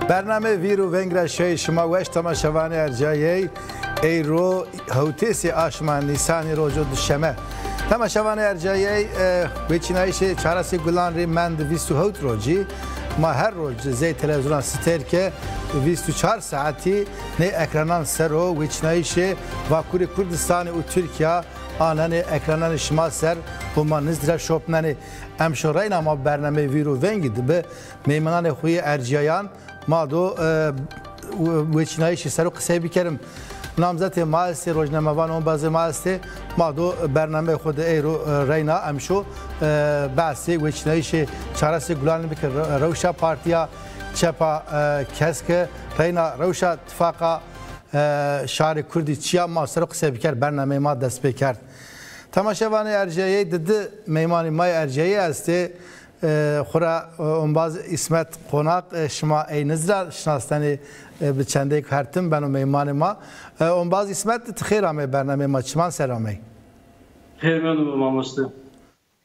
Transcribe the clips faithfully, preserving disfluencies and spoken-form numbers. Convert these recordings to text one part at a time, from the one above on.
Bername Vîr û Veng ra şewê şima weş temaşevanê ercayey. Eyro hewtêsê aşma Nîsanî rojo duşeme. Temaşevanê ercayey, e, weçînayîşê Çarasê Gulan rê mend vîst û hewt rocî. Ma her roj zey televîzyonan siter ke vîst û çar saetî nê ekranan ser o weçînayîşê Vakurê Kurdistanê û Tirkîya anenê ekrananê şima ser û ma nizd ra şopnenê. Emşo reyna ma bernameyê Vîr û Vengî de bi meymananê xo yê ercîyayan ma do, e, we-, weçînayîşî ser o qisey bikerim. Namzetê ma estê, rojnamevan ombazê ma estê. Ma do bernameyê xo de eyro, e, reyna emşo, e, behsê weçînayîşê Çarasê Gulanî bike. Re-, rewşa partîya çepa, e, keske, reyna rewşa tifaqa, e, şarê kurdî çi ya, ma ser o qisey biker, bernameyê ma dest pê kerd. Temaşevanê ercîyayey, di di meymanê ma yê ercîyayey estê. E, xwura, e, ombaz Îsmet Qonak, e, şima ey nizd ra şinasnenê, e, bi çendêk her tim beno meymanê ma. E, ombaz Îsmet, ti xêr amey bernameyê ma, çiman ser amey. Xêr mendo mamoste.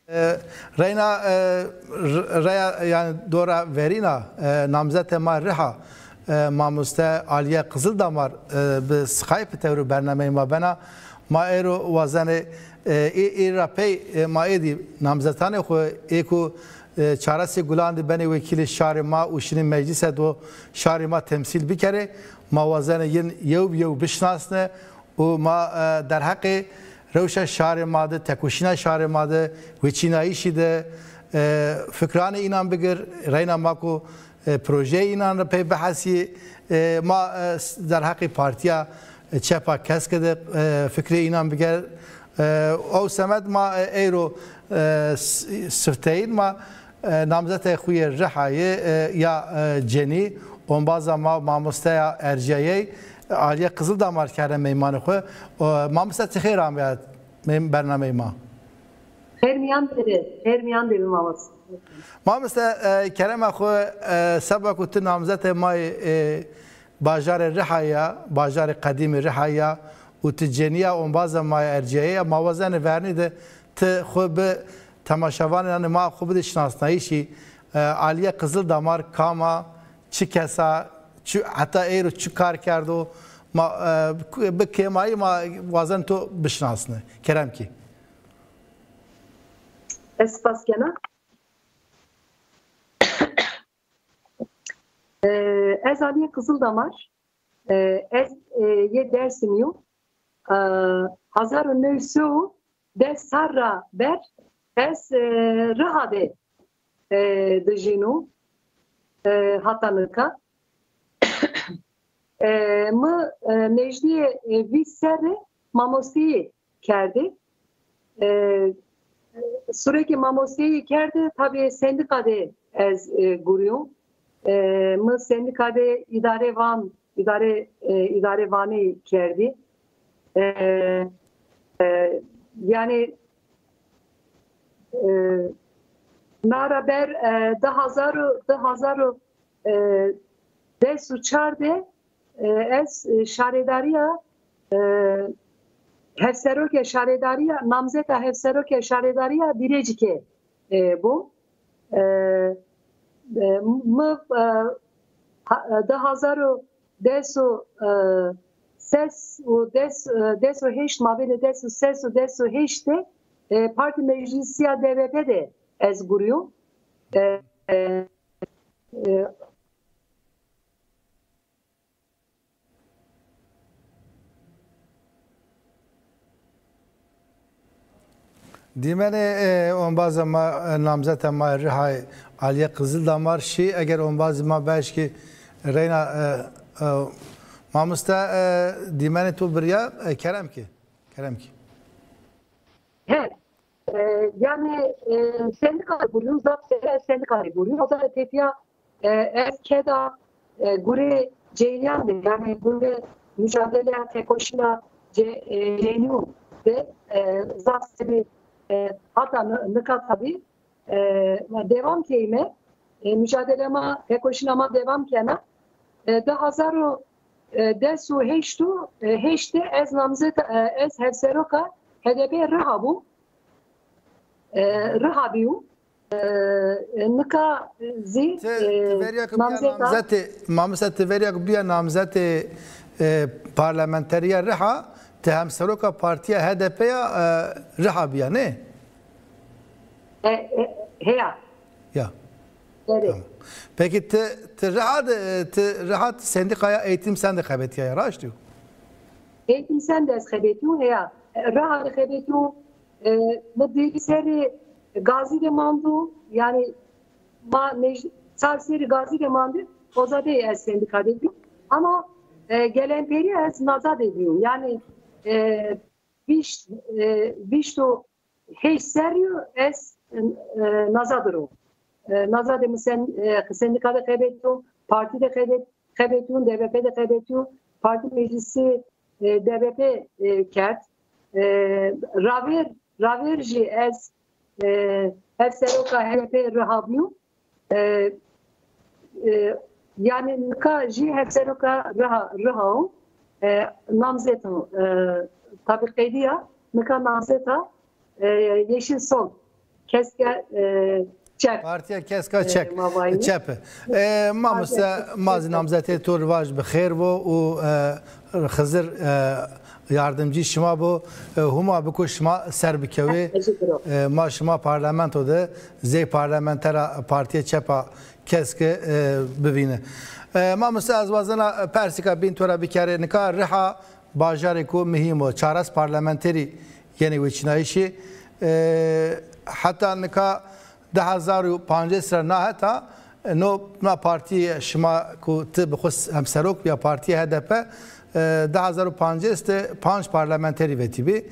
E, reyna, e, r-, reya, yanî dora verîna, e, namzetê ma riha, e, mamoste Alîye Qizildamar, e, bi Skype tewrê bernameyê ma bena. Ma eyro wazenê, e, ê, ê ra pey, e, ma êdî namzetanê xo ê ku, e, Çarasê Gulan de benê wekîlê şarê ma û şinê meclîse do şarê ma temsîl bikerê. Ma wazenê yin yew bi yew bişinasnê. Û ma, e, derheqê rewşa şarê ma de, tekoşîna şarê ma de, weçînayîşî de, e, fikranê înan bigir, reyna ma ku, e, projeyê înan ra pey bihesî, e, ma, e, s-, derheqê partîya, e, çepa keske de, e, fikrê înan biger. E, ew semed ma, e, eyro, e, s-, sifteyîn ma, e, namzetê xo yê rihayê, e, ya, e, cenî, ombaza ma, mamosteya ercîyayey, e, Alîye Qizildamar kerde meymanê xo. E, mamoste, ti xêr ameyî mey-, bernameyê ma. Xêr mîyan de bê, xêr mîyan de bê mamoste. Mamoste, e, kerema xo, e, seba ku ti namzetê ma yê, e, bajarê Rihayî ya, bajarê qedîmê Rihayî ya û ti cenî ya, ombaza ma yê ercîyayey ya, ma wazenê vernî de ti xo bi temaşevanê ma xo bidê şinasnayîşî, e, Alîye Qizildamar kam a, çi kes a, çi, heta eyro çi kar kerdo, ma, e, bi kêmayî ma wazen to bişinasnê. Kerem kî. Ez spas kena. E, ez Alîye Qizildamar. E, ez, e, yê Dêrsimî yo. E, hezar û new sey û des serr ra ber ez, e, Riha de, e, dijîno, e, hata nika. E, mi, e, nêjdîyê, e, vîst serre mamosteyî kerdê. E, surekê mamosteyî kerdê, tabî sendîka de ez, e, gurîyo. E, mi sendîka de îdare van, îdare, e, îdare vanî kerdî. E, e, yanî, e, na ra ber, e, di hezar û, di hezar û, e, des û çar de, e, ez, e, şaredarîya, e, hevserokê şaredarîya, namzeta hevserokê şaredarîya Bîrecîke, e, bûm. E, e, mi, e, ha-, di hezar û des û, e, ses û des, e, des û heşt, mabênê des û ses û des û heşt de, e, Partî Meclîsîya D B P de ez gurîyo. E, e, e, Dîmenê, e, ombaza ma, e, namzeta ma Rihayê Alîye Qizildamar şî, eger ombazê ma bieşkî reyna, e, e, mamoste, e, dîmenê to birîya, e, kerem kî. Kerem kî. He. E, yanî, e, sendîka de gurîyo, zaf serre sendîka de gurîyo. O da tepîya, e, ez keda, e, gurê ceynîyan de, yanî gurê mucadeleya tekoşîna ce-, e, ceynîyo de, e, zaf serrî, e, hata ni-, nika tabî, e, ma devam keyme, e, mucadele ma, tekoşîna ma devam kena. E, di hezar û, e, des û heşt û, e, heşt de ez namzet, e, ez hevseroka H D P Riha bûm. E, Riha bîyo. E, E, nika, e, zî, ti, ti e, verîya ke bîya namzeta namzetê, mamoste, ti verîya ke bîya namzetê, e, parlamenterîya Riha, ti hemseroka partîya H D P ya, e, Riha bîya, nê? E, e, heya. Ya. Erê. Tamam. Pekî ti, ti Riha de, ti Riha, ti sendîkaya Eğitim Sen de xebetîyaya, raşt yo? Eğitim Sen de ez xebetîyo, heya. Riha de xebetîyo, e, mi dêrî serê gazî de mando, yanî ma nej-, çar serî gazî de mande, oza de ez sendîka de bîyo. Ama, e, gelemperî ez naza de bîyo. Yanî, e, vîşt, e, vîşt û heşt serrî yo ez, e, naza de ro. E, naza de mi sen-, e, sendîka de xebetîyo, partî de xebet-, xebetîyo, D B P de xebetîyo, partî meclîsî, e, D B P, e, kerd. E, ravêr, ravêr jî ez, e, hevseroka H D P Riha bîyo. E, e, yanî nika jî hevseroka Riha, Riha o. E, namzet o, e, tabî qedîya, nika namzeta, e, Yeşil Sol, Keska, e, Çep. Partîya Keska, e, Çek, ma vayî. Çep. E, mamoste, ma zî namzetê to rivaj bi xêr vo û, e, Xizir, e, yardimcî şima bo, e, Huma biko şima ser bikewê. E, ma şima parlamento de zey parlamentera Partîya Çepa Keske, e, bivîne. E, mamoste, ez wazena persîka bîn to ra bikerê. Nika Riha bajarêko muhîm o. Çares parlamenterî yenê weçînayîşî. E, heta nika di hezar û pancês ra na heta, e, no, na partîye şima ku ti bi xwu s-, hemserok bîya partîye H D P, e, di hezar û pancês de panc parlamenterî vetîbî.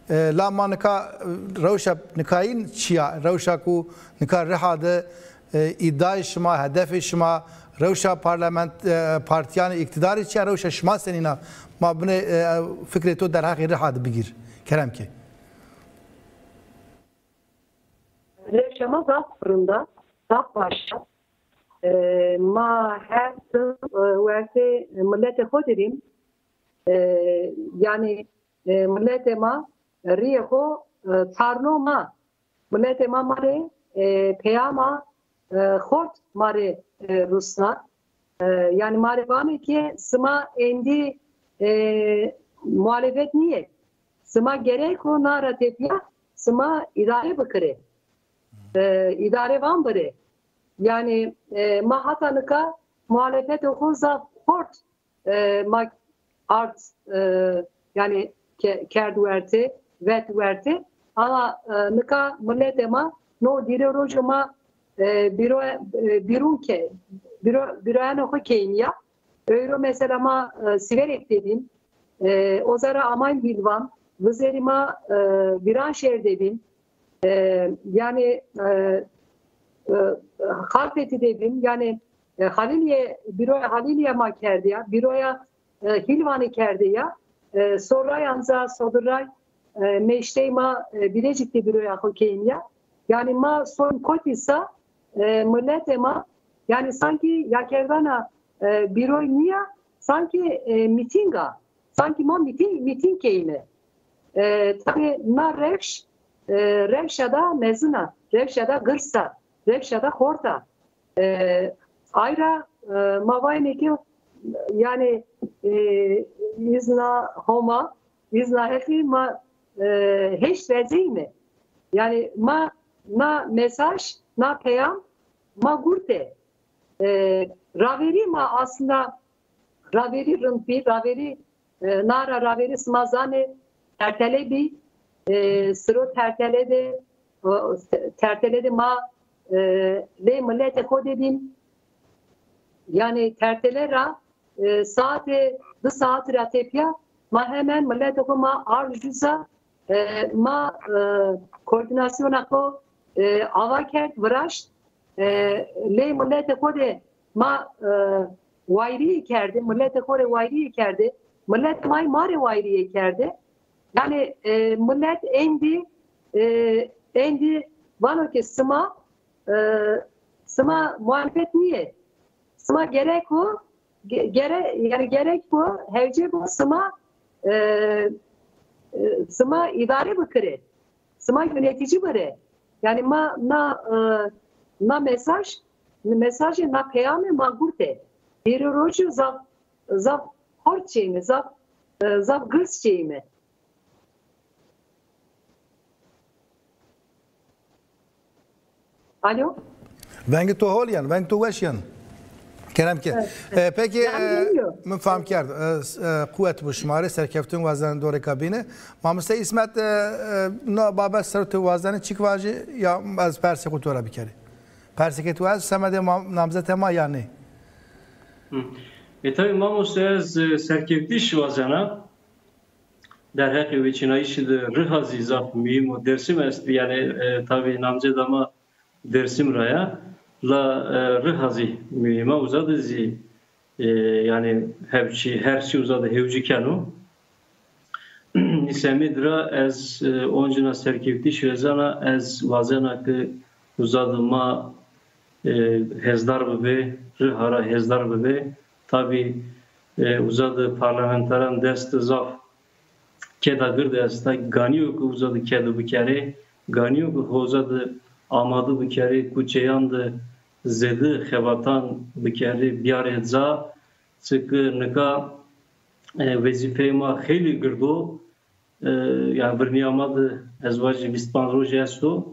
E, la ma nika, e, rewşa nikayîn çi ya? Rewşa ku nika Riha de, e, îdayê şima, hedefê şima, rewşa parlament-, e, partîyanê îqtîdarî çi ya? Rewşa şima senîn a? Ma binê, e, fikrê to derheqê Riha de bigîr. Kerem ke. Rewşa ma zaf rind a, zaf baş a. E, ma her tim, e, wertê miletê xo dirîm. E, yanî, e, miletê ma rîyê xo, e, tarno ma. Miletê ma ma rê, e, peyama, e, xort ma rê, e, rusna. E, yanî ma rê vanê ke sima êndî, e, muhalefet nîyê. Sima gereko na ra tepîya sima îdare bikirê. E, îdarevan birê. Yanî, e, ma hata nika muhalefetê xo zaf xort, e, ma ard, e, yanî ke-, kerd wertê, vet wertê. Ama, e, nika miletê ma no dîrê rojo ma, e, bîro-, e, bîrûn ke-, bîro-, bîroyanê xo keynîya. Ewro mesela ma, e, Sîverêk de bîn. E, oza ra amayn Hîlvan. Vizêrî ma, e, Vîranşehir de bîn. E, yanî, e, e, Xalfetî de bîn. Yanî, e, Halîlîye, bîroya Halîlîye ma kerdîya. Bîroya, e, Hîlvanî kerdîya. E, Sorray anca Sodirray, e, meştey ma, e, Bilecik de bîroya xo keynîya. Yanî ma son kotî sa, e, miletê ma, yanî sankî yakerdana, e, bîroy nîya, sankî, e, mîtîng a. Sankî ma mîtîng, mîtîng keyme. E, tabî na rewş, e, rewşa da mezin a, rewşa da girs a, rewşa da xort a. E, ay ra, e, ma vayîme ke, yanî, e, îzna Homa, îzna Heqî ma, e, hêş vezeyîme. Yanî ma na mesaj, na peyam ma gurte. E, ravêrî ma aslında ravêrî rind bî, ravêrî, e, na ra ravêrî sima zanê tertele bî, e, siro tertele de, e, tertele de ma, e, lê miletê xo de bîn. Yanî tertele ra, e, saetê, di saetî ra tepîya ma hemen miletê xo ma ard ucuza, e, ma, e, koordînasyona xo, e, ava kerd, viraşt. E, lê miletê xo de ma, e, wayrîyê kerde, miletê xo rê wayrîyê kerde, miletê ma yê ma rê wayrîyê kerde. Yanî, e, milet êndî, e, êndî vano ke sima, e, sima muhalefet nîyê. Sima gerek o, ge-, gere-, yanî gerek o, hewce bo sima, e, e, sima îdare bikirê. Sima yönetici birê. Yanî ma na, e, na mesaj, mesajê na peyamê ma gurte. Pêro rocî zaf, zaf hort çêyme, zaf, e, zaf girs çêyme. Alo? Vengê to hol yen, vengê to weş yen. Kerem ke. Evet, evet. E, peki, e, min fam kerd. E, s-, e, quwet bo şima rê, serkeftin wazenê dorê kabîne. Mamoste Îsmet, e, e, no babet ser tu wazenê çik vajî ya ez persê xo to ra bikerî? Persê ke tu ez semedê ma, namzetê ma ya nê? Hı. E, tabii mamoste ez, e, serkeftiş wazena. Derheqê weçînayîşî de Riha zî zaf muhîm o. Dêrsim est, yanî, e, tabî namzeda ma Dêrsim ra ya. La, e, Riha zî muhîm a. Uza de zî, e, yanî hewçî, her çî uza de hewcî keno. Nîsemêd ra ez, e, oncîna serkewtîş wazena, ez wazena ke uza de ma, e, hêzdar bibê, Riha ra hêzdar bibê. Tabî, e, uza de parlamenteran dest de zaf keda gird esta, ganî yo ke uza de kede bikerê, ganî yo ke hoza de amade bikerê, kuçeyan de zêde xebatan bikerê, biyarê ca, çike nika, e, wezîfeyê ma xeylê gird o. E, yanî virnîya ma de ez vajî vîst panc rojî esto.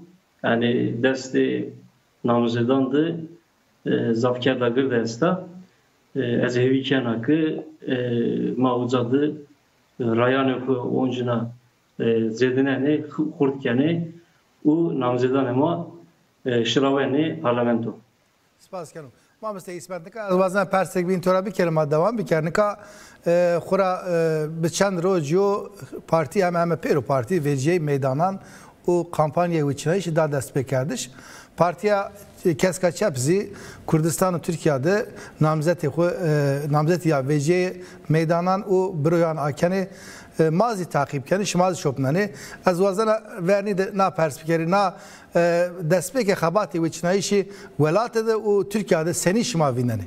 Yanî destê namzedan de, e, zaf keda gird esta. E, ez hêvî kena ke, e, ma uca de, e, rayanê xo oncîna, e, zêdinenê, xi-, xurt kenê û namzedanê ma, e, şirawenê parlamento. Spas keno. Mamoste Îsmet, nika ez wazena persêk bîn to ra bikerî, ma dewam bikerî. Nika, e, xwura, e, bi çend rojî yo partî heme heme pêro partî vecîyey meydanan û kampanyayê weçînayîşî da destpêkerdiş. Partîya, e, Keska Çep zî Kurdistan û Tirkîya de namzetê xwu, e, namzetî ya vecîyê meydanan û biroyan akenê, e, ma zî taqîb kenê, şima zî şopnenê. Ez wazena vernî de na pers bikerî, na, e, destpêkê xebatê weçînayîşî welate de û Tirkîya de senî şima vînenê?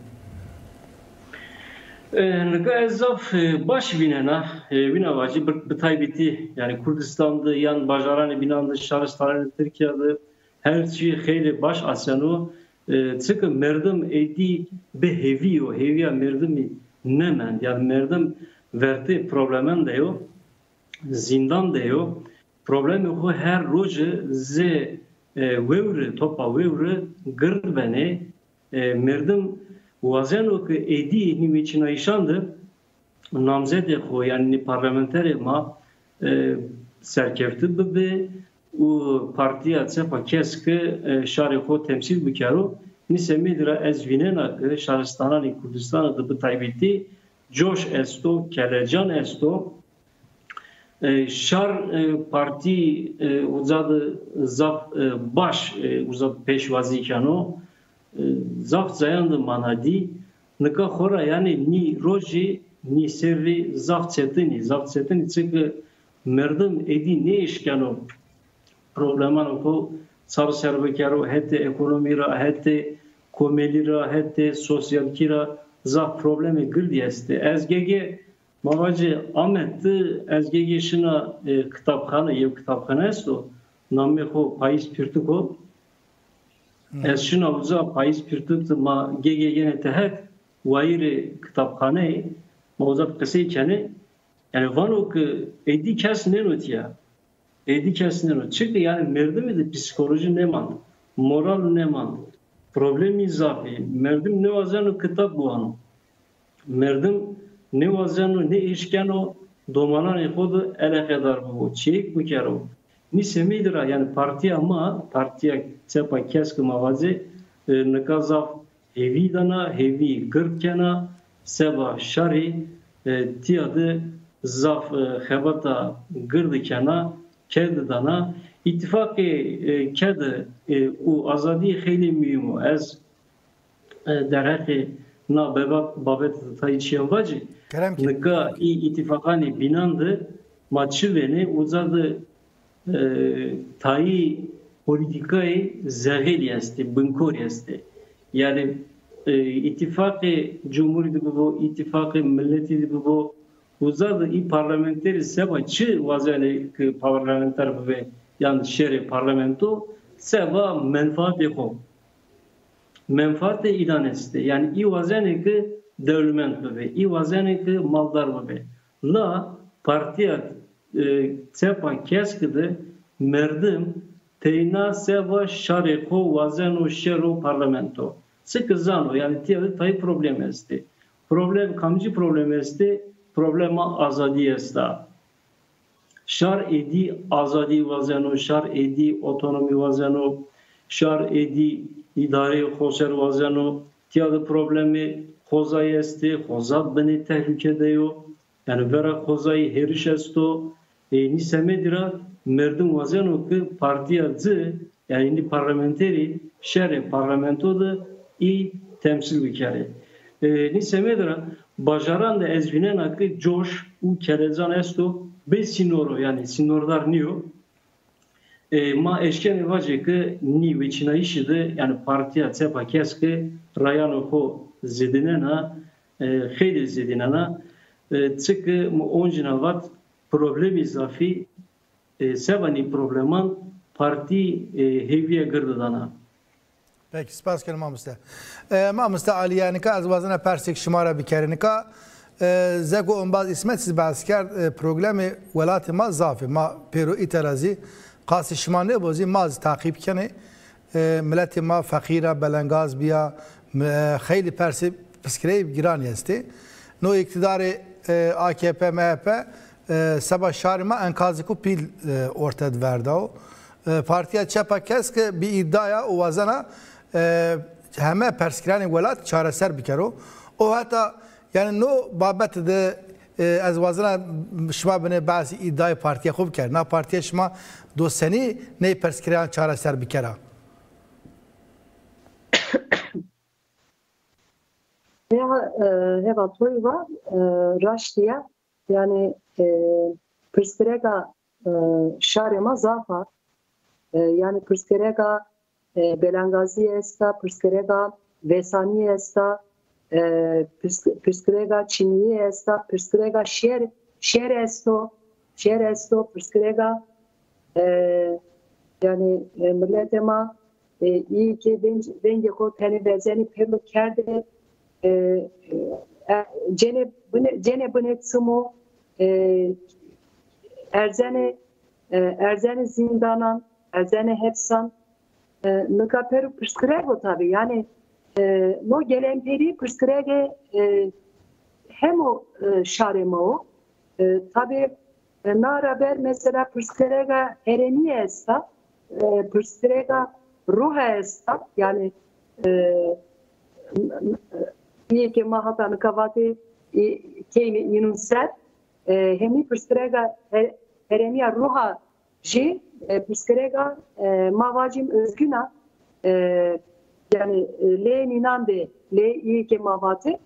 E, nika ez zaf, e, baş vînena, e, wina vajî bi, bi taybetî, yanî Kurdistan de yan bajaranê bînan de, şaristananê Tirkîya de her çî xeylê baş aseno. E, çike merdim êdî bi hêvî yo, hêvîya merdimî nêmend. Yanî merdim vertê probleman de yo, zîndan de yo. Problemê xo her roje zê, e, wewre, topa wewre gird benê. E, merdim wazeno ke êdî nî weçînayîşan de namzedê xo, yanî nî parlamenterê ma, e, serkewte bibe û partîya Çepa Kesk, e, şarê xo temsîl bikero. Nî semedî ra ez vînena ke şaristananê Kurdistan de bi taybetî coş esto, kelecan esto. E, şar, e, partî, e, uca de zaf, e, baş, e, uca de pêşwazî keno. E, zaf cayan de mana dî. Nika xora yanî nî rojî, nî serrî zaf çetinî, zaf çetinî. Çike merdim êdî nêeşkeno problemanê xo çar ser bikero, hetê ekonomî ra, hetê komelî ra, hetê sosyalkî ra zaf problemê girdî estê. Ez gege Ma vacê Amed de ez gege şina, e, kitabxane, yew kitabxane esto. Namê xo Payîz Pirtûk o. Hı. Ez şina uca Payîz Pirtûk de ma gege yenê tehet, wayîrê kitabxaneyê, ma uca qisey kenê. Yanî vano ke êdî kes nêno tîya. Êdî kes nêno. Çike yanî merdimî de psîkolojî nêmand, moral nêmand. Problemî zaf ê. Merdim nêwazeno kitab biwano. Merdim nêwazeno, nêeşkeno domananê xo de eleqedar bibo, çêyêk bikero. Nî semedî ra yanî partîya ma, partîya Çepa Kesk ma vacê, e, nika zaf hêvî dana, hêvî gird kena, seba şarî, e, tîya de zaf, e, xebata girdi kena, kedi dana. Îtîfaqê, e, kedi, e, û azadî xeylê muhîm o. Ez, e, derheqê na beba-, babet de tayî çîyan vacî. Kerem ki. Nika î îtîfaqanê bînan de ma çi vênê, uca de e, tayî polîtîkayê zexêlî estê, binkorî estê. Yanî, e, Îtîfaqê Cumhurî de bibo, Îtîfaqê Miletî de bibo, uza de î parlamenterî seba çi wazenê ke parlamenter bibê, yan şêrê parlamento, seba menfaatê xo. menfaatê înan estê. Yanî î wazenê ke dewlemend bibê, î wazenê ke maldar bibê. La partîya, e, Çepa Keske de merdim teyna seba şarê xo wazeno şero parlamento. Çike zano, yanî tîya de tayê problem estê. Problem, kamcî problem estê? Problema azadî esta. Şar êdî azadî wazeno, şar êdî otonomî wazeno, şar êdî îdareyê xoser wazeno. Tîya de problemê xozayî estê, xoza binê tehlûke de yo. Yanî vera xozayî hêriş esto. E, nî semedî ra merdim wazeno ke partîya ci, yanî nî parlamenterî şerê parlamento de î temsîl bikerê. E, nî semedî ra bajaran de ez vînena ke coş û kelecan esto, bê sînor o, yanî sînordar nîyo. E, ma eşkenê vacê ke nî weçînayîşî de, yanî partîya Çepa Keske rayanê xo zêdînena, e, xeylê zêdînena. E, çike mi oncîna vat, problemî zafî, e, seba nî probleman partî, e, hêvîye girde dana. Peki, spas keno mamoste. E, mamoste Alîye, nika ez wazena persêk şima ra bikerî. Nika, e, zeko ombaz Îsmet zî behs kerd, e, problemê welatê ma zaf ê. Ma pêro îta ra zî qasê şima nêbo zî ma zî taqîb kenê. E, miletê ma feqîr a, belengaz bîya, m-, e, xeylî persê piskireyê giranî estê. No îqtîdarê, e, A K P M H P, e, seba şarê ma enkazêko pîl, e, orte de verdao. E, Partîya Çepa Keske bi îdaya û wazena, e, heme persgîranê welat çareser bikero. O heta, yanî no babet de, e, ez wazena şima binê behsê îdayê partîya xo biker. Na partîya şima do senî ney persgîran çareser bikera? Heya, e, heva toy va, e, raştî ya. Yanî, e, pirsgirêka, e, şarê ma zaf a. E, yanî pirsgirêka, e, belengazî esta, pirsgirêka vesanî esta, e, pirs-, pirsgirêka çinîyî esta, pirsgirêka şer, şer esto, şer esto, pirsgirêka, e, yanî, e, miletê ma, e, îyê ke veng-, vengê xo tenê verzenê pêro kerdê, e, e, cenê binê, cenê binê çimo, e, erzenê, e, erzenê zîndanan, erzenê hepsan. E, nika pêro pirsgirêk o tabî. Yanî, e, no gelemperî pirsgirêkê, e, hemo, e, şarê ma o. E, tabî, e, na ra ber mesela pirsgirêka herêmîye esta, e, pirsgirêka ruha esta. Yanî, e, îyê ke ma hata nika vatê, e, keynê înûn ser, e, hemî pirsgirêka he-, herêmîya ruha jî, e, pirsgirêka, e, ma vacîm özgün a, e, yanî, e, lê nînan de, lê îyê ke ma vatê.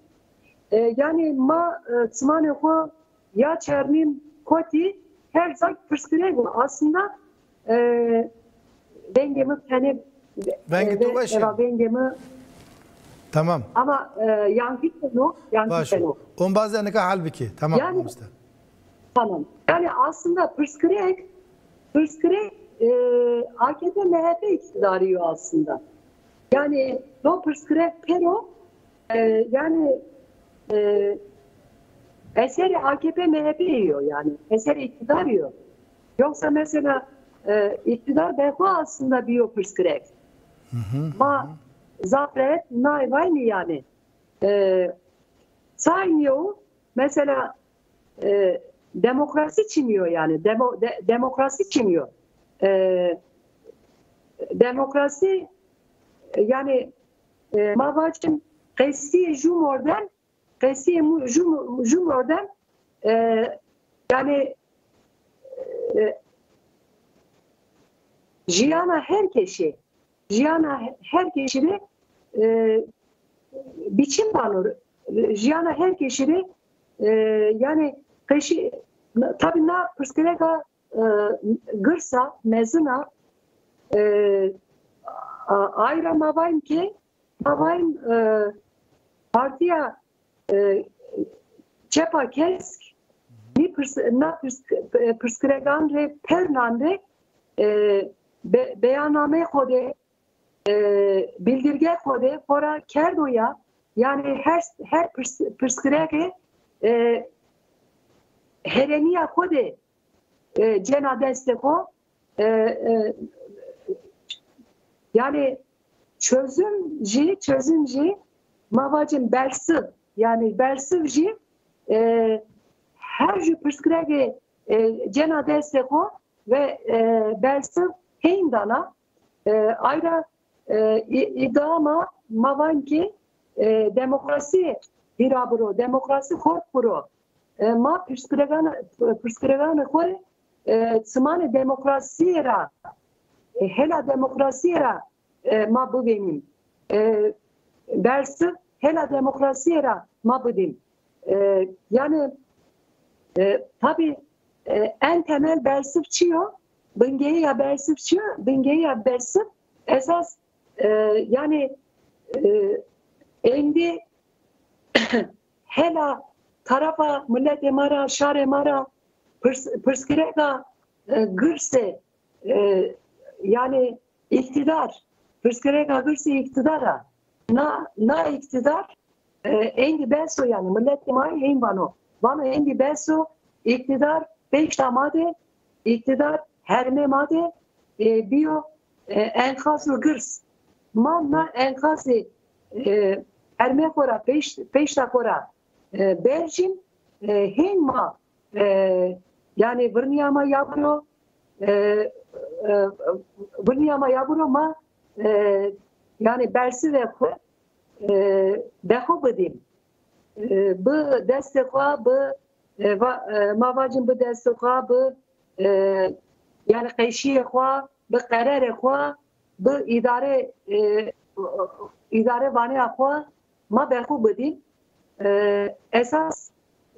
E, yanî ma, e, çimanê xo ya çernîn kotî her ca pirsgirêk o. Aslında, e, vengê mi tenê, vengê, e, to ve-, weş ê. Eva vengê mi. Tamam. Ama, e, yankî keno, yankî keno. Baş o. Ombazê nika hal bikî. Tamam, yanî, mamoste. Tamam. Yanî aslında pirsgirêk, pirsgirêk, e, A K P M H P îktîdarî yo aslında. Yanî no pirsgirêk pêro, e, yanî, e, eserê A K P M H P yo yanî. Eserê îktîdarî yo. Yoksa mesela, e, îktîdar berxo aslında bîyo pirsgirêk. Ma zaf rehet nay vaynî yanî. E, saynîyo mesela, e, demokrasî çinî yo yanî. Demo-, de-, demokrasî çinî yo. E, demokrasî, e, yanî, e, ma vacim qesîyê jû mordem, qesîyê mu-, jû, jû mordem, e, yanî, e, jiyana her keşî, jiyana he-, her keşî rê, e, biçim vano, jiyana her keşî rê, e, yanî qeşî, tabî na pirsgirêka, e, girs a, mezin a, e, a-, ay ra ma vayim ke, ma vayim, e, partîya, e, Çepa Kesk, nî pirs-, na pirs-, e, pirsgirêkan rê, pernan rê, e, be-, beyannameyê xo de, e, bildirge xo de xora kerdo ya, yanî her, her pirs-, pirsgirêkê, e, herênîya xo de, e, cena destê xo, e, e, yanî çözüm jî, çözüm jî ma vacin bersiv, yanî bersiv jî, e, her ju pirsgirêkê, e, cena destê xo ve, e, bersiv hên dana. E, ayra, e, î-, îdia ma, ma van ki, e, demokrasî hîra biro, demokrasî xort biro. E, ma pirsgirêkan, pirsgirêkanê xo rê, e, çimanê demokrasîye ra, e, hela demokrasîye ra, e, ma bivênîm. E, bersiv hela demokrasîye ra ma bidîm. E, yanî, e, tabî, e, en temel bersiv çi yo? Bingeyîya bersiv çi yo? Bingeyîya bersiv esas, e, yanî, e, êndî hela tarafa miletê ma ra, şarê ma ra pirs-, pirsgirêka, e, girsê, e, yanî îktîdar, pirsgirêka girsê îktîdar a. Na, na îktîdar, e, êndî bes o yanî, miletê ma hên vano. Vano êndî bes o, îktîdar pêşta ma de, îktîdar hermê ma de, e, bîyo, e, enqazo girs. Ma na enqazê, e, hermê xo ra, pêş-, pêşta xo ra, e, berjîn, e, hên ma, e, yanî virnîya ma ya biro, e, e, virnîya ma ya biro ma, e, yanî bersivê xo, e, be xo bidîm. E, bi destê xo, bi, e, va-, e, ma vacin bi destê xo, bi, e, yanî qeşîyê xo, bi qerarê xo, bi îdare, e, îdare vanê ya xo, ma be xo bidîm. E, esas,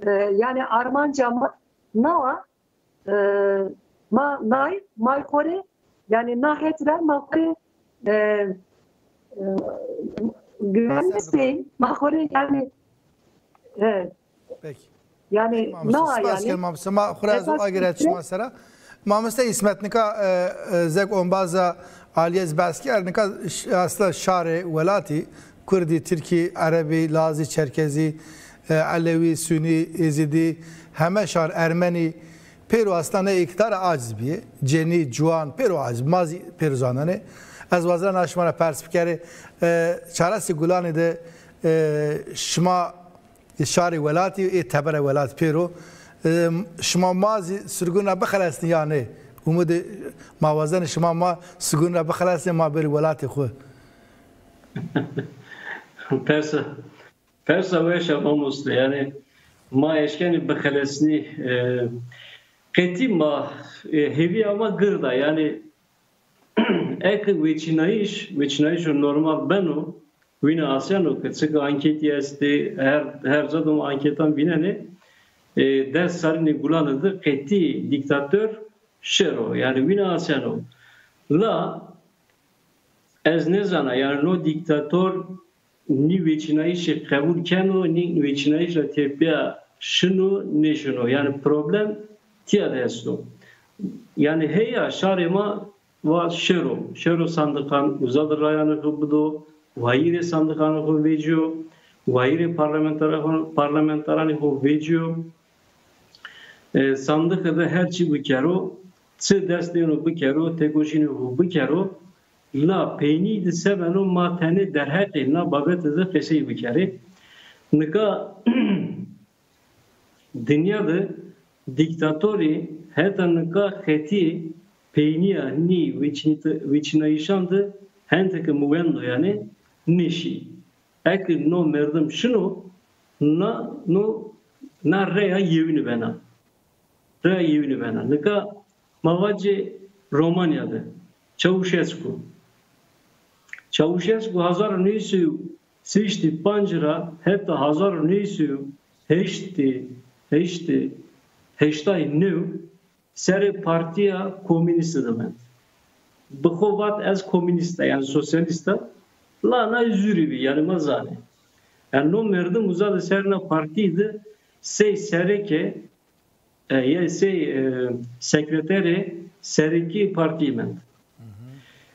e, yanî armanca ma nawa, e, ma nay, may xo rê, yanî na het ra ma xo rê, e, e, güvenli sey, ma xo rê yanî, e, Peki. Yanî, Peki, mamoste, na spas yanî, ken, mamoste. Ma xo ra ez esas agir et fikre şima sera. Mamoste Îsmet, nika, e, e, zek ombaza Aliyê ez behs kerd, nika ş-, aslında şarê welatî, Kurdî, Tirkî, Erebî, Lazî, Çerkezî, e, Elewî, Sunî, Êzidî, heme şar, Ermenî, pêro aslında îktidar aciz bîyê. Cenî, ciwan, pêro aciz, ma zî pêro zanenê. Ez wazena şima ra pers bikerê, e, çaresê Gulanî de, e, şima Ê şarê welatî, ê tebera welat pêro. E, şima ma zî sirgun ra bixelesnî ya nê? Umudê ma wazenê şima ma sirgun ra bixelesnê, ma bêrê welatê xwu. Persa, persa weş a mamoste. Yanî ma eşkenî bixelesnî, e, qetî ma, e, hêvîya ma gird a. Yanî eke weçînayîş, weçînayîşo normal beno, wîna aseno ke çike anketî estê, her, her ca de ma anketan vînenê, e, des serrînê Gulanî de qetî dîktator şiro, yanî wîna aseno. La ez nêzana, yanî no dîktator nî weçînayîşî qebul keno, nî weçînayîş ra tepîya şino, nêşino. Yanî problem tîya de esto. Yanî heya şarê ma va şero. Şero sandiqan uza de rayanê xo bido, wayîrê sandiqanê xo vecîyo, wayîrê parlamentaran-, parlamentaranê xo vecîyo. E, sandiqe de her çî bikero, çi dest nêno bikero, têkoşînê xo bikero, la peynî de se beno ma tenê derheqê na babete de qesey bikerê. Nika dinya de dîktatorî heta nika qetî peynîya nî weçînî-, weçînayîşan de henteke muwendo yanî nêşî. Eke no merdim şino, na, no, na reya yewînî bena. Reya yewînî bena. Nika ma vacê Romanya de Çawuşesku. Çawuşesku hezar û new sey û sîştî panc ra heta hezar û new sey û heştî, heştî, heştay new serê partîya komînîste de mend. Bi xo vat ez komînîst a, yanî sosyalîst a. La na zûrî bî, yanî ma zanê. Yanî no merdim uza de ser na partî de sey sereke, e, yê sey, e, sekreterê serekî partî mend.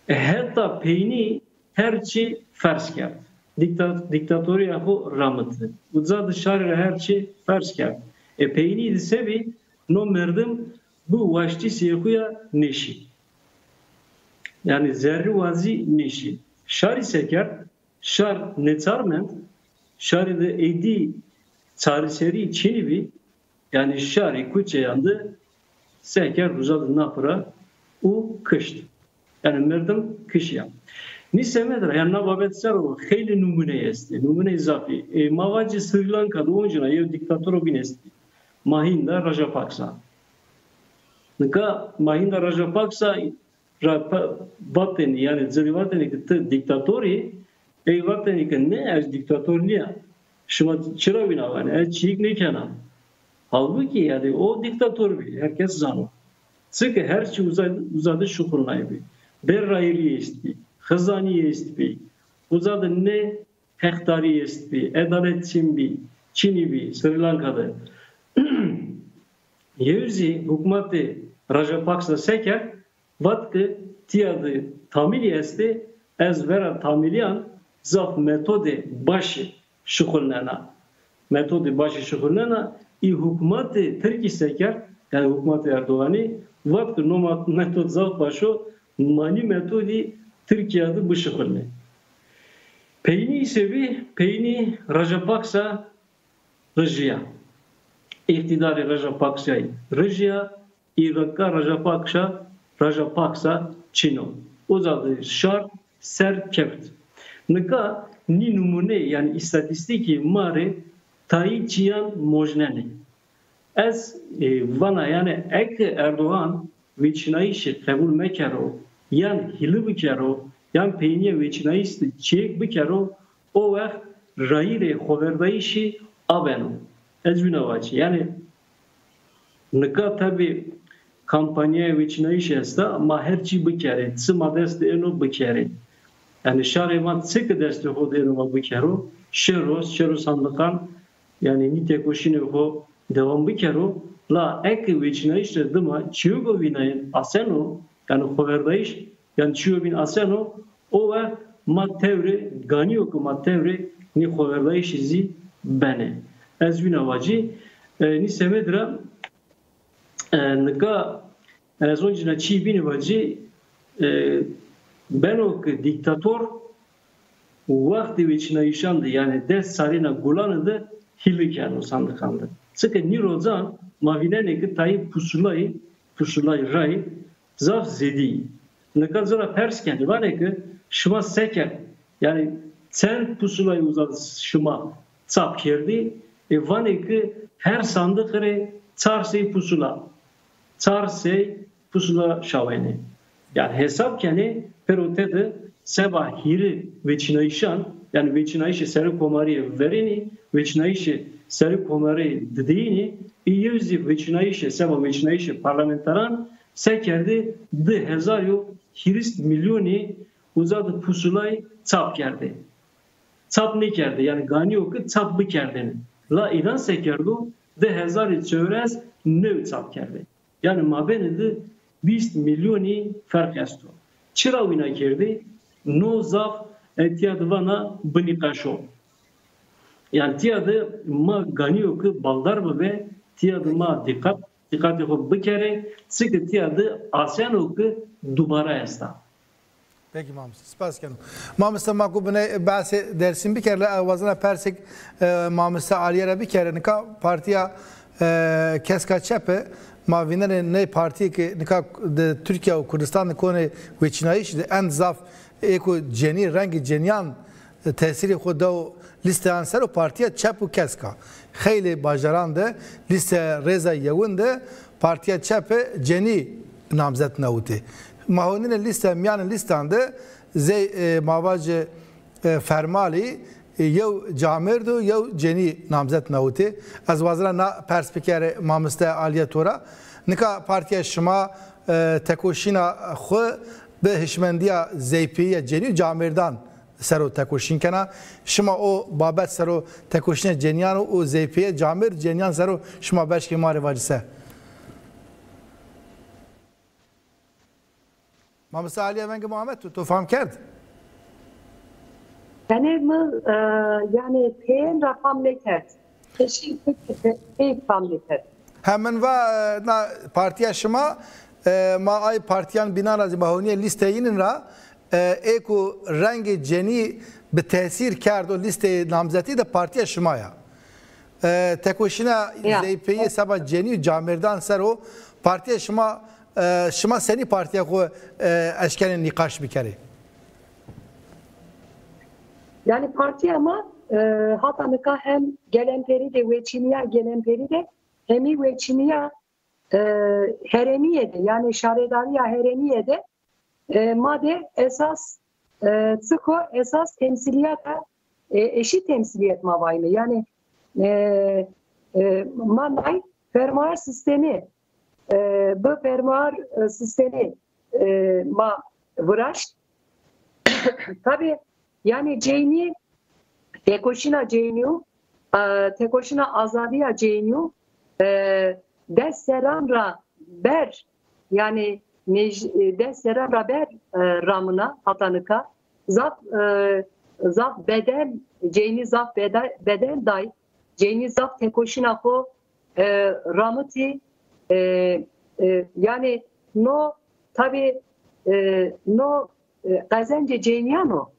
E, heta peynî her çî ferz kerd. Dîkta-, dîktatorîya xo ramiti. Uca di şarî ra her çî ferz kerd. E, peynî di se bî, no merdim bi waştîsê xo ya nêşî. Yanî zerrî wazî nêşî. Şarî se kerd? Şar nêçar mend. Şarî di êdî çareserî çinî bî. Yanî şarî kuçeyan di se kerd, uca di napira û kişt. Yanî merdim kişîya. Nî semed ra, yanî na babet ser o xeylê numûney estî. Numûney zafî. E, ma vacî Srî Lanka di oncîna yew dîktatoro bîn estî. Mahinda Rajapaksa. Nika Mahinda Rajapaksa ra pe-, vatêne, yanî ci rê vatêne ke ti dîktator î, ey vatêne ke ne, ez dîktator nîya. Şima çira wina vanê? Ez çîyêk nêkena. Halbukî, yanî, o dîktator bî, her kes zano. Çike her çî uza, uza de şuxulnaybî. Bêrrayîrî estbî, xizanî estbî, uza de ne hexdarî estbî, edalet çin bî, çinî bî Srî Lanka de. Yew zî hukmatê Rajapaksa se kerd, vat ke tîya de Tamîlî estê, ez vera Tamîlîyan zaf metodê başî şuxulnena. Metodê başî şuxulnena, î hukmatê Tirkî se kerd, yanî hukmatê Erdoganî, vat ke no ma-, metod zaf baş o, ma nî metodî Tirkîya de bişuxulnê. Peynî se bî, peynî Rajapaksa rijîya. Îqtîdarê Rajapaksayî rijîya, îqqa Rajapaksa, Rajapaksa çin o. Uza de şar ser kewt. Nika nî nimûne, yanî îstatîstîkê ma rê tayî çîyan mojnenê. Ez, e, vana, yanî eke Erdogan vêçînayîşî qebul mekero, yan hîlî bikero, yan peynîya vêçînayîş de çêk bikero, o wext rayîrê xoverdayîşî a beno. Ez wina vacî. Yanî nika tabî kampanyaya vêçînayîşî esta, ma her çî bikerê, çi ma dest de êno bikerê. Yanî şarê ma çi ki destê xo de êno ma bikero, şero, şero sandiqan, yanî nî têkoşînê xo dewam bikero, la eke vêçînayîş de dima çîyoka vînayên aseno, yanî xoverdayîş, yanî çîyo bîn aseno, o wext ma tewrê, ganîyo ke ma tewrê nî xoverdayîşî zî benê. Ez wina vacî, e, nî semedî ra, e, nika ez oncîna çî bînî vacî, e, beno ke dîktator wextê vêçînayîşan de, yanî des sarîna gulan de hîlî keno sandiqan de. Çike nî rojan ma vînenê ke tayî pusulayî, pusulayî rayî zaf zêdî yî. Nika ci ra pers kenê, vanê ke şima se kerd? Yanî çend pusulayî uza şima çap kerdî? E, vanê ke her sandiqî rê çar sey pusula, çar sey pusula şawenê. Yanî hesab kenê, pêro tede seba hîrê vêçînayîşan, yanî vêçînayîşê serê komarîye verênî, vêçînayîşê serê komarîye dideyînî, ê yew zî vêçînayîşê, seba vêçînayîşê parlamenteran se kerdê, di hezar û hîris mîlyonî uza de pusulayî çap kerdê. Çap nêkerdê, yanî ganîyo ke çap bikerdêne. La înan se kerdo? Di hezar û çewres new çap kerdê. Yanî mabênê de vîst mîlyonî ferq esto. Çira wîna kerdê? No zaf, e, tîya de vana binîqeş o. Yanî tîya de ma ganîyo ke baldar bibe, tîya de ma dîqet, dîqetê xo bikerê, çike tîya de aseno ke dubara esta. Peki mamoste, spas keno. Mamoste, ma ku biney behsê Dêrsim bikerê, la ez wazena persêk, e, mamoste Alîye ra bikerê. Nika partîya, e, Keska Çepe, ma vînenê ney partîyê ke nika di Tirkîya û Kurdistan de konê wêçînayîş de en zaf ê ku cenî, rengê cenîyan tesîrê xo dawo lîsteyan ser o, partîya Çep û Kesk a. Xeylê bajaran de lîste rêza yewin de partîya Çepe cenî namzet newitê. Ma honîne lîste, mîyanê lîstan de zey, e, ma vacê, e, fermalî, e, yew camêrd û yew cenî namzet newitê. Ez wazena na pers bikerê mamoste Alîye to ra. Nika partîya şima, e, tekoşîna xwu bi hişmendîya zeypêya cenî û camêrdan ser o tekoşîn kena. Şima o babet ser o tekoşînê cenîyan û zeypêyê camêrd cenîyan ser o şima beşkê ma rê vacî se? Mamoste Alîye, vengê ma amet, to, to fam kerd? Tenê mi, e, yanî peyên ra fam nêkerd. Keşî pey fam nêkerd. He, min va, e, na partiya şima, e, ma ay partiyan bînan ra zî ma honîyê lîsteyînin ra, e, ê ku rengê cenî bi tesîr kerd o lîsteyê namzetî de partiya şima ya. E, tekoşîna Ya. zeypeyî seba cenî û camêrdan ser o partiya şima, e, şima senî partiya xwu, e, eşkenê nîqaş bikerê? Yanî partiya ma, e, hata nika hem gelemperî de, weçînîya gelemperî de, hemî weçînîya, e, herêmîye de, yanî şaredarîya herêmîye de, e, ma de esas, e, çik o, esas temsîlîyata, e, eşît temsîlîyet ma vayme. Yanî, e, e, ma nay fermuar sîstemî, e, bi fermuar, e, sîstemî, e, ma viraşt. Tabî, yanî ceynî, tekoşîna ceynî û, e, tekoşîna azadîya ceynî û, e, des serran ra ber, yanî nêj-, e, des serran ra ber, e, ramina hata nika. Zaf, e, zaf bedel, ceynî zaf bede-, bedel day. Ceynî zaf tekoşîna xo, e, ramitî, e, e, yanî no tabî, e, no, e, qezencê ceynîyan o.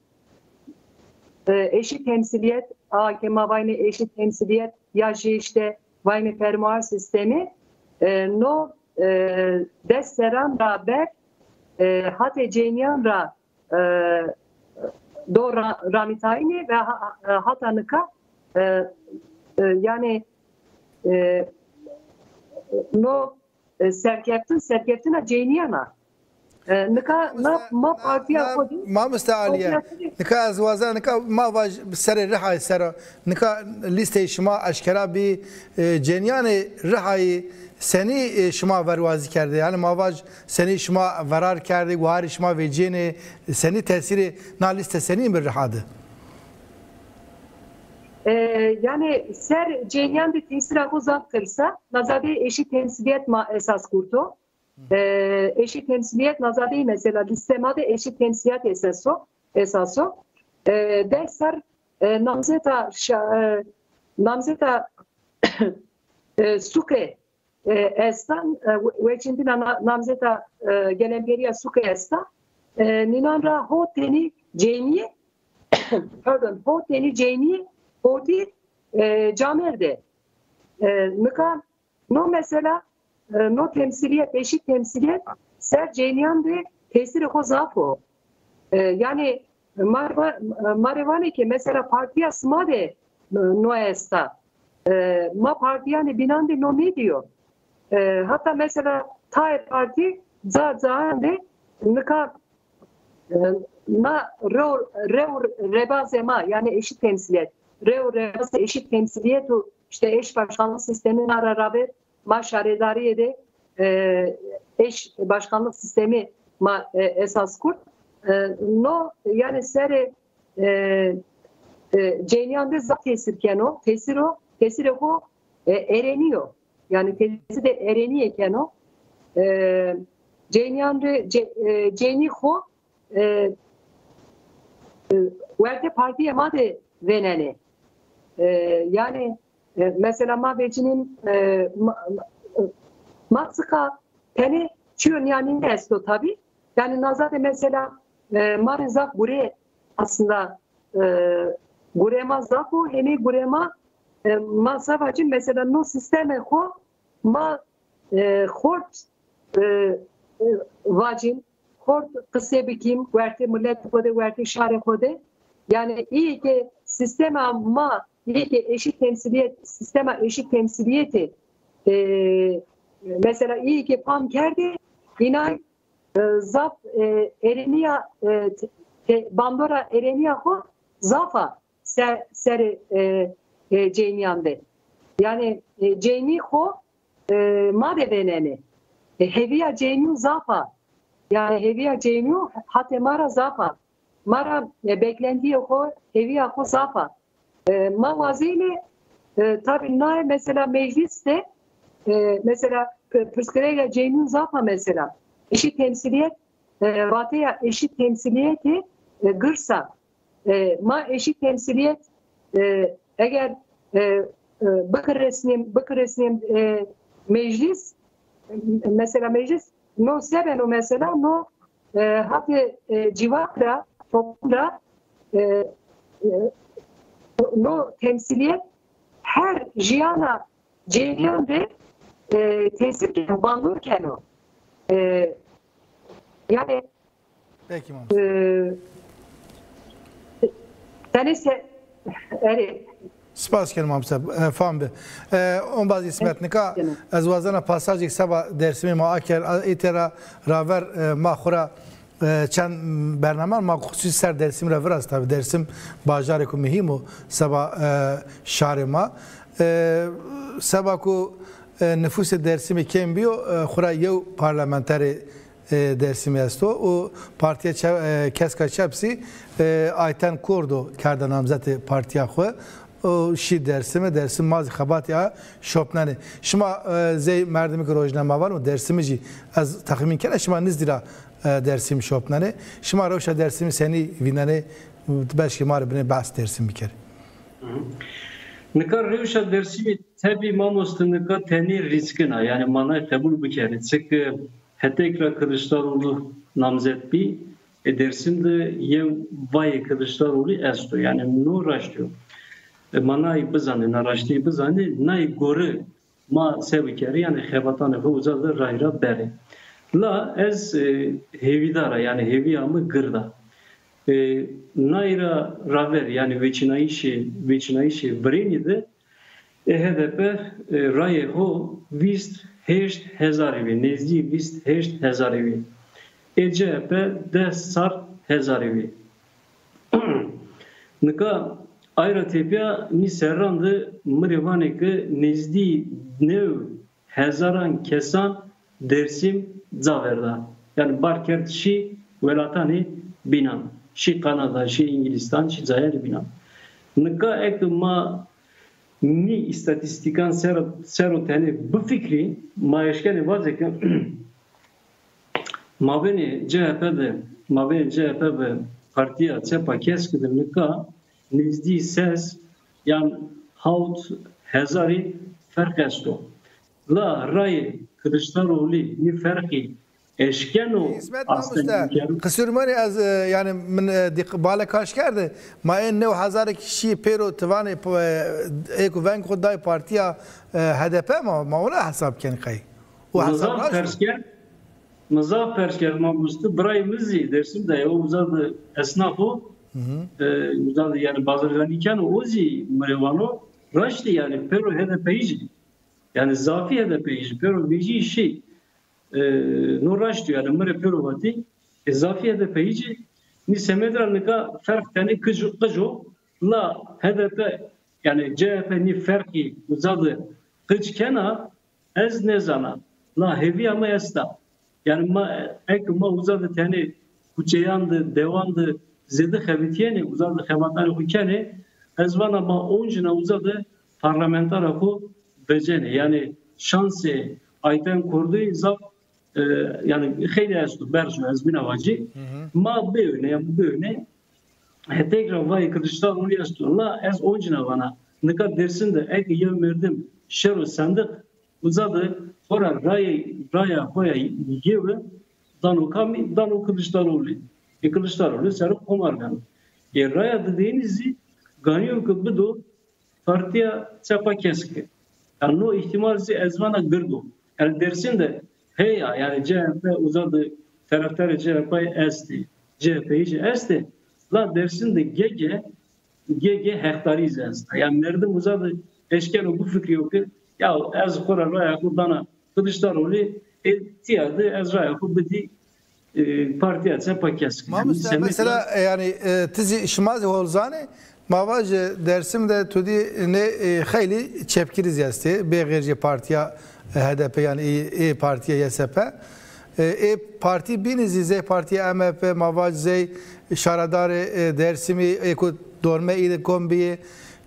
E, eşît temsîlîyet, a ke ma vayne eşît temsîlîyet ya jî îşte vayne fermuar sîstemî, e, no, e, des serran ra ber, e, hatê ceynîyan ra, e, do ra-, ramîtayînê ve ha-, ha-, hata nika, e, e, yanî, e, no, e, serkeftin, serkeftina ceynîyan a. E, nika na, ma partiya xo de, mamoste Alîye, partiya xo de nika ez wazen, nika ma vaj serê Rihayî ser o, nika lîsteyê şima eşkera bî, e, cenîyanê Rihayî senî, e, şima verwazî kerdê? Yanî ma vaj senî şima verar kerdê, guharê şima vecîyênê, senî tesîrê na lîste senî bi Riha de? E, yanî ser ceynîyan de tesîra xo zaf qirs a. Na ca de eşît temsîlîyet ma esas kurto. E, eşît temsîlîyet na ca de mesela lîste ma de eşît temsîlîyet esas o, esas o. E, des serr, e, namzeta şa-, e, namzeta, e, suke, e, esta, e, we-, weçîndina na-, namzeta, e, gelemperîya suke esta. E, nînan ra ho tenî ceynîye, pardon, ho tenî ceynîye hotî, e, camêrd ê. E, nika no mesela, e, no temsîlîyet, eşît temsîlîyet ser ceynîyan de tesîrê xo zaf o. E, yanî ma rê va-, ma rê vanê ke mesela partîya sima de, e, no esta. E, ma partîyanê bînan de no nêdîyo. E, hata mesela tayê partî ca cayan de nika, e, na rew, rew rebazê ma, yanî eşît temsîlîyet, rew rebazê eşît temsîlîyet û îşte eş başkanlîk sîstemî na ra raver ma şaredarîye de, e, eş başkanlîk sîstemî ma, e, esas kurt. E, no, yanî serê, e, e, ceynîyan de zaf tesîr keno. Tesîr o, tesîrê xo, e, erenî yo. Yanî tesîrê erenîye keno. E, ceynîyan de ce-, e, ceynî xo, e, e, wertê partîyê ma de vênenê. E, yanî, e, mesela ma vecînîn, e, ma, ma, ma çiqa tenê çîyo nîyanîne esto tabî. Yanî na ca de mesela, e, ma rê zaf gure aslında, e, gure ma zaf o, hemî gure ma, e, ma se vacîn mesela no sîstemê xo ma, e, xort, e, e, vacîn, xort qise bikîm, wertê miletê xo de, wertê şarê xo de. Yanî îyê ke sîstema ma, îyê ke eşît temsîlîyet, sîstema eşît temsîlîyetê, e, mesela îyê ke fam kerdê, înan, e, zaf, e, erenîya, e, te-, te-, bandora erenîya xo zaf a se-, serê, e, e, ceynîyan de. Yanî, e, ceynî xo, e, ma de vênenê. E, hêvîya ceynî zaf a. Yanî hêvîya ceynî hatê ma ra zaf a. Ma ra, e, beklentîyê xo, hêvîya xo zaf a. E, ma wazenê, e, tabî naye mesela meclîs de, e, mesela pi-, pirsgirêka ceynî zaf a mesela. Eşît temsîlîyet, e, vateya eşît temsîlîyetî, e, girs a. E, ma eşît temsîlîyet, e, eger, e, e, bikiresnîm, bikiresnîm, e, meclîs, mesela meclîs, no se beno mesela, no, e, hatê, e, civak ra, toplum ra, e, e, no temsîlîyet her jiyana cêrîyan de, e, tesîr keno, bandor keno. E, yanî, Peki, Mamoste. E, tenê se-, erê. Spas kenim, Mamoste. E, fam bi. E, ombaz Îsmet, nika ez wazena pasajêk seba Dêrsimê ma aker, a, îte ra raver, e, ma xwu ra, e, çend bernaman ma xusûsî ser Dêrsimî ra viraz. Tabî Dêrsim bajarêko muhîm o seba, e, şarê ma. E, seba ku, e, nifûsê Dêrsimî kêm bîyo, e, xwura yew parlamenterê, e, Dêrsimî esto û Partîya Çe-, e, Keska Çep zî, e, Ayten Kurdo kerde namzetê partîya xwu û şî Dêrsimî. Dêrsim ma zî xebatî a şopnenê. Şima, e, zey merdimî ki rojnamevano Dêrsimî jî ez texmîn kena şima nizdî ra, e, Dêrsimî şopnenê. Şima rewşa Dêrsimî senî vînenê? Ti beşkê ma rê binê behs Dêrsimî bikerê. Nika rewşa Dêrsimî tebî mamoste nika tenê rîskin a, yanî ma nay qebul bikerê. Çike hetêk ra Kiliçdaroglu namzet bî, e, Dêrsim de yew vayê Kiliçdaroglu esto. Yanî no raştî yo. E, ma nay bizanê, na raştî bizanê, nay gore ma se bikerê, yanî xebatanê xo uza de ray ra berê. La ez, e, hêvîdar a, yanî hêvîya mi gird a. E, nay ra raver, yanî vêçînayîşê, vêçînayîşê virênî de, e, H D P, e, rayê xo vîst heşt hezarî vî, nêzdî vîst heşt hezarî vî. E, C H P des çar hezarî vî. Nika ay ra tepîya nî serran de mi rê vanê ke nêzdî new hezaran kesan Dêrsim ca verda. Yanî bar kerd şî welatanê bînan. Şî Kanada, şî Îngilîstan, şî cayêrê bînan. Nika eke ma nî îstatîstîkan ser, ser o tenê bifikrî, ma eşkenê vacê ke mabênê C H P de, mabênê C H P ve Partîya Çepa Kesk de nika nêzdî ses yan hawt hezarî ferq esto. La rayê Kiliçdaroglu nî ferqî eşkeno Îsmet, asteng mamoste, bikero? Qisurî ma rê ez, e, yanî min, e, dîq-, bale kaş kerde. Ma ê new hezarî ki şî pêro ti vanê, e, ê ku veng xo day partîya, e, H D P, ma, ma wina hesab kenî qey? O hesab raşt o? Mi zaf pers kerd, mi zaf pers kerd mamoste, birayê mi zî Dêrsim de yo, uza de esnaf o. E, uza de yanî bazarganî keno, o zî mi rê vano, raştî yanî pêro H D P'yî jî. Yanî zafî H D P'yî jî, pêro vejî şî. E, no raşt o, yanî mi rê pêro vatî, e, zafî H D P'yî jî. Nî semed ra nika ferq tenê qij o, qij o, la H D P, yanî C H P nî ferqî uza de qij kena, ez nêzana. La hêvîya mi esta. Yanî ma, eke ma uza de tenê kuçeyan de, dewan de zêde xebitîyenê, uza de xebatanê xo kenê, ez vana ma oncîna uza de parlamentara xo vecenê. Yanî şansê Ayten Kurdî zaf, e, yanî xeylê esto, berz o, ez wina vacî. Ma bêwêne, yanî bêwêne. Hetêk ra vayê Kiliçdaroglu esto. La ez oncîna vana. Nika Dêrsim de eke yew merdim şero sendiq, uza de xora rayê, raya xo ya yewe dano kamî? Dano Kiliçdaroglu. E, Kiliçdaroglu ser o komar beno. E, raya didênî zî ganî yo ke bido Partîya Çepa Keske. Yanî no îhtîmal zî ez vana gird o. Yanî Dêrsim de heya, yanî C H P uza de, terefdarê C H P estê, C H P'yî jî estê. La Dêrsim de gege, gege hexdarî zî esta. Yanî merdim uza de eşkeno bifikrîyo ke ya ez xora raya xo dana Kiliçdaroglu, e, tîya de ez raya xo bidî, e, Partîya Çepa Kesk. Mamoste, mesela, e, yanî, e, ti zî, şima zî hol zanê, ma vajê Dêrsim de tu dî nê, e, xeylî çepgirî zî estê, bê xêrcê partîya, e, H D P, yanî ê, ê partîya Y S P. E, ê partî bînî zî zey partîya M H P, ma vaj zey şaredarê, e, Dêrsimî, ê ku dormê î de kom bîyê.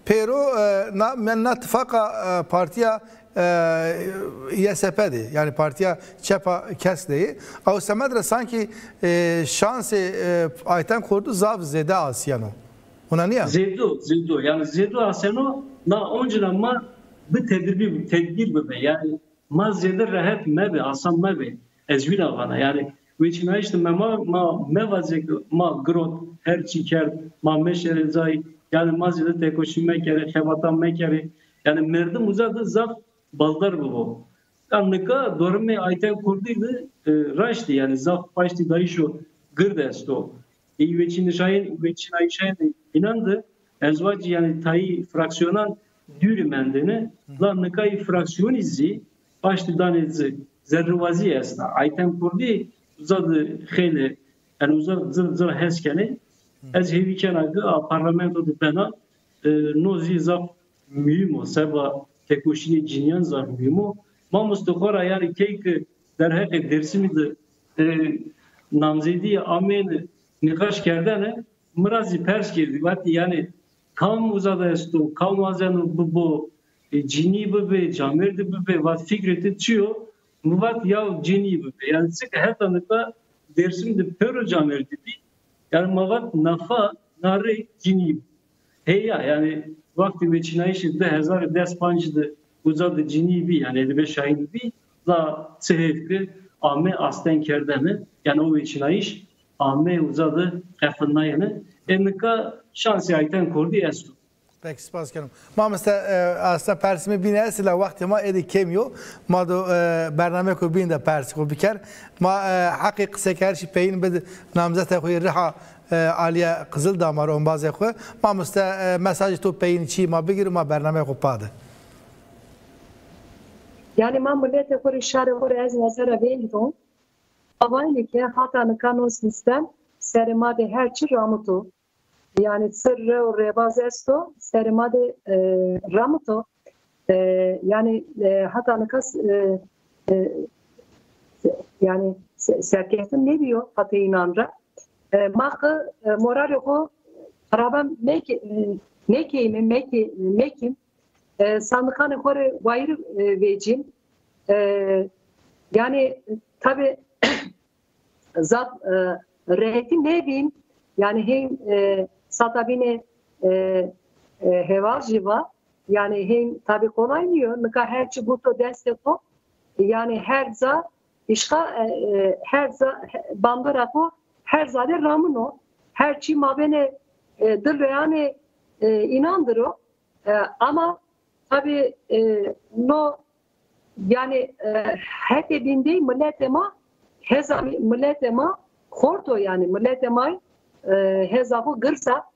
Pêro, e, na, na tifaqa, e, partîya, e, Y S P de, yanî partîya Çepa Kesk de yê. Ew semed ra sankî, e, şansê, e, Ayten Kurdu zaf zêde asîyeno. Hona nîya? Zêdo, zêdo. Yanî zêdo aseno na oncîna ma bi tedbîr, tedbîr bibe. Yanî ma zêde rehet mebe, asan mebe. Ez wîna vana. Yanî weçînayîş de me ma, ma mevaze ke ma girot, her çî kerd, ma meşerê cayî. Yanî ma zêde tekoşî mekerê, xebatan mekerê. Yanî merdim uza de zaf baldar bibo. Ya nika dormê Ayten Kurdî de e, raştî yanî zaf paştî dayîşo gird esto. Ey weçînişayên, weçînayîşayên de înan de ez vacî yanî tayî fraksîyonan dûrî mendêne. La nika ey fraksîyonî zî paştî danê ci zerrîwazî esta. Ayten Kurdî uza de xeylê, yanî uza de ci ra, ci ra hes kenê. Ez hêvî kena ke a parlamento de bena, e, no zî zaf muhîm o, seba tekoşînê cinîyan zaf muhîm o. Mamoste xo ra yanî key ke derheqê Dêrsimî de e, namzedîye ameyne nîqaş kerdene, mi ra zî pers kerdî. Vatî yanî kam uza de esto, kam wazeno bibo, e, cinî bibê, camêrdî bibê, vat fikrê ti çi yo? Mi vat yaw cinî bibê. Yanî çike heta nika Dêrsim de pêro camêrdî bî. Yanî ma vat nafa na rê cinî bî. Heya, yanî wextê weçînayîşê di hezar û des pancî de uza de cinî bî, yanî Edîbe Şahîn bî, la çi hêf ke ame asteng kerdene, yanî o weçînayîş ame uza de qefilnayene. Ê nika şansê Ayten Kurdî esto. Peki, spas keno. Mamoste, e, aslında persî mi bîne estî la wextê ma êdî kêmî yo. Ma do, e, bernameyêko bîn de persî xo biker. Ma, e, heqê qisekerişî peyîn bid namzetê xo yê riha e, Alîye Qizildamar, ombazê xo. Mamoste, e, mesajê to peyîn çî ma bigîr û ma bernameyê xo pa de. Yanî ma miletê xo rê, şarê xo rê ez nazara veng do. Ma vaynî ke hata nika no sîstem serê ma de her çi ramito. Yanî çi rew rêbaz esto serê ma de, e, ramito. E, yanî, e, hata nika s-, e, e, se-, yanî se-, serkeftin nêbîyo hata înan ra. E, ma qe, e, moralê xo xiraba meke-, e, mekeyme, meke-, mekîm. E, sandiqanê xo rê wayîr, e, vecîm. E, yanî tabî zaf, e, rehetî nêbîn. Yanî hên, e, sata bîne, e, e, heval jî va. Yanî hên tabî kolay nîyo. Nika her çi guto destê xo. Yanî her ca îşqa, e, e, her ca, he-, bandora xo her ca de ramino. Her çî mabênê, e, di loyanê, e, înan dir o. E, ama tabî, e, no, yanî, e, hetê bîndey miletê ma, heza mi-, miletê ma xort o, yanî miletê ma, e, heza xo girs a.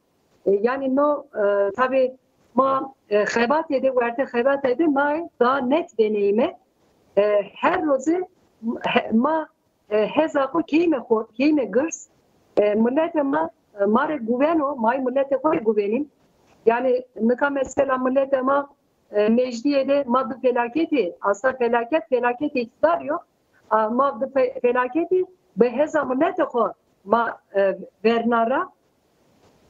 E, yanî no, e, tabî ma, e, xebatê de, wertê xebatê de ma daha net deneyîme. E, her roze he-, ma e, heza xo keyme xo, keyme girs. E, miletê ma, e, ma rê guven o, ma yê miletê xo rê guvenîm. Yanî nika mesela miletê ma, e, Mecdîye de ma di felaketî, aslında felaket, felaket îqtîdarî yo. A, ma di fe-, felaketî bi heza miletê xo ma, e, verna ra.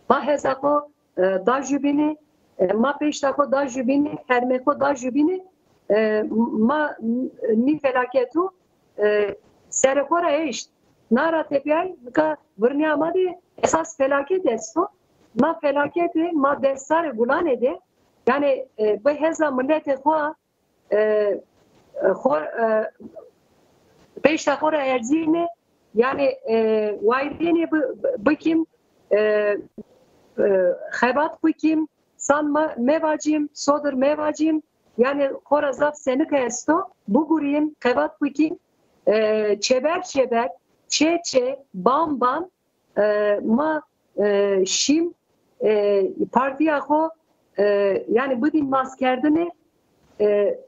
Ma heza xo, e, da jubînî, e, ma pêşta xo da jubînî, hermê xo da jubînî, e, ma n-, nî felaketu, e, serê xo ra eşt. Na ra tepîyay, nika virnîya ma de esas felaket esto. Na felaketî ma dest sarê gulanê de, yanî, e, bi heza miletê xo, e, e, xo, e, pêşta xo ra erzîyêne, yanî, e, wayîrênê bi-, bi-, bikîm, e, e, xebat bikîm, san me-, mevacîm, sodir mevacîm, yanî xo ra zaf senike esto, bigurîm, xebat bikîm, e, çeber çeber, çê çê, ban ban, e, ma, e, şîm, e, partîya xo, e, yanî bidîm maskerdinê, e,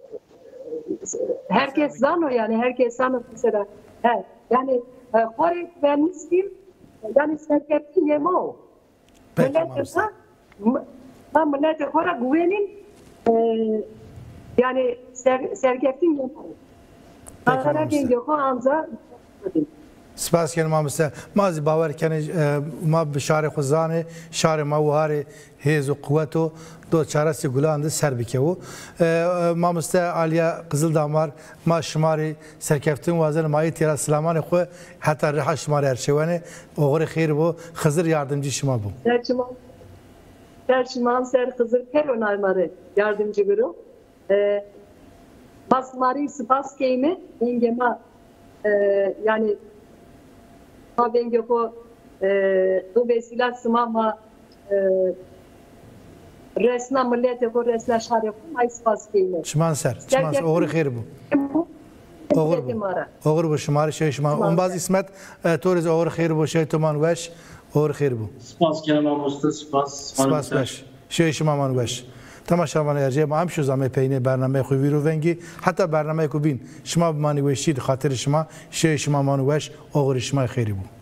herkes zano, yanî herkes zano mesela. He, yanî, e, xo rê guvenîs bîm, yanî serkeftinê ma o. Peki, miletê mamoste. Xo, m-, ma miletê xo ra guvenîm, e, yanî ser-, serkeftinê ma o. Peki, mamoste. Vengê xo anca. Spas keno mamoste. Ma zî bawer kenê, e, ma bi şarê xo zanê, şarê ma wiharê hêz û quwet o, do çaresê gulan de ser bikewo. E, e, mamoste Alîye Qizildamar, ma şima rê serkeftin wazenê, ma îtya ra silamanê xo heta riha şima rê erşewenê. Oxirê xêr bo, Xizir yardimcî şima bo. Ser çiman. Ser şima ser Xizir pêro nay ma rê yardımcı biro. E, ma sima rê spas keyme, vengê ma, e, yani, ma vengê xo, e, bu vesîla sima ma, e, resna miletê xo, resna şarê xo, ma spas keyme. Çiman ser, çiman ser. Oxir xeyr bu. Oxir bu. Oxir bu, şima rê, şew şima. Ombaz İsmet, e, to rê zî oxir xeyr bu, şew toman weş, oxir xeyr bu. Spas kena mamoste, spas. Spas weş. Şew şima man weş. Temaşevan ercê ma, em şo zame peynê bernameyê xo vîr û vengî. Heta bernameyê ku bîn, şima bimanî weşî, di xatirê şima, şew şima man weş, oxirê şima xeyrî bu.